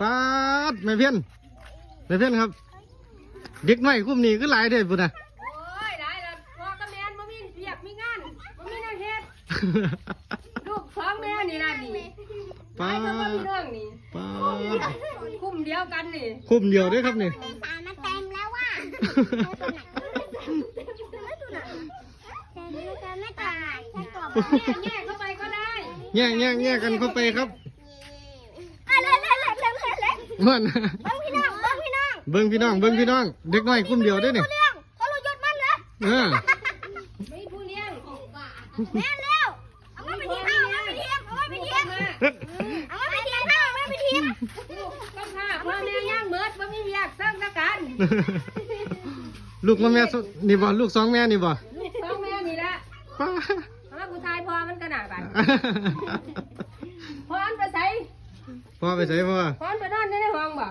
ປາດ ແມ່ພຽນ ແມ່ພຽນຄັບ ເດັກນ້ອຍກຸ່ມນີ້ຄືຫຼາຍແທ້ພຸ້ນນະ. ໂອ້ຍ ຫຼາຍລະ ພໍ່ກັບແມ່ບໍ່ມີວຽກມີງານ ບໍ່ມີແນວເຮັດ ລູກສອງແມ່ນີ້ລະນີ້ ປາດ ຫຼາຍເທົ່າກັບພີ່ນ້ອງນີ້ ປາດ ກຸ່ມດຽວກັນນີ້ ກຸ່ມດຽວເດ້ຄັບນີ້ เมษามันเต็มแล้วว่ะ เมษาไม่ตาย แยก แยกเข้าไปก็ได้ ແຍກ ແຍກ ແຍກກັນເຂົ້າໄປຄັບ. ເບິ່ງພີ່ນ້ອງ ເບິ່ງພີ່ນ້ອງ ເບິ່ງພີ່ນ້ອງ ເດັກນ້ອຍກຸ່ມດຽວເດ້ນີ້ ເອີ ມີຜູ້ລ້ຽງ ແມ່ນແລ້ວ ເອົາມາໄປທີມ ເອົາມາໄປທີມ ເອົາມາໄປທີມ ເອົາມາໄປທີມ ເອົາມາໄປທີມ ລູກກຳພ້າ ພໍ່ແມ່ຍັງເໝິດ ບໍ່ມີວຽກເຊິ່ງນະກັນ ລູກມາແມ່ ນີ້ບໍ່ ລູກສອງແມ່ນີ້ບໍ່ ລູກສອງແມ່ນີ້ລະ ປ້າ ເອົາມາຜູ້ຊາຍພໍ່ມັນກະໜ້າບາດ ພໍ່ມັນໄປໃສ ພໍ່ໄປໃສພໍ່ ພໍ່ມັນໄປນອນຢູ່ໃນຫ້ອງບໍ່?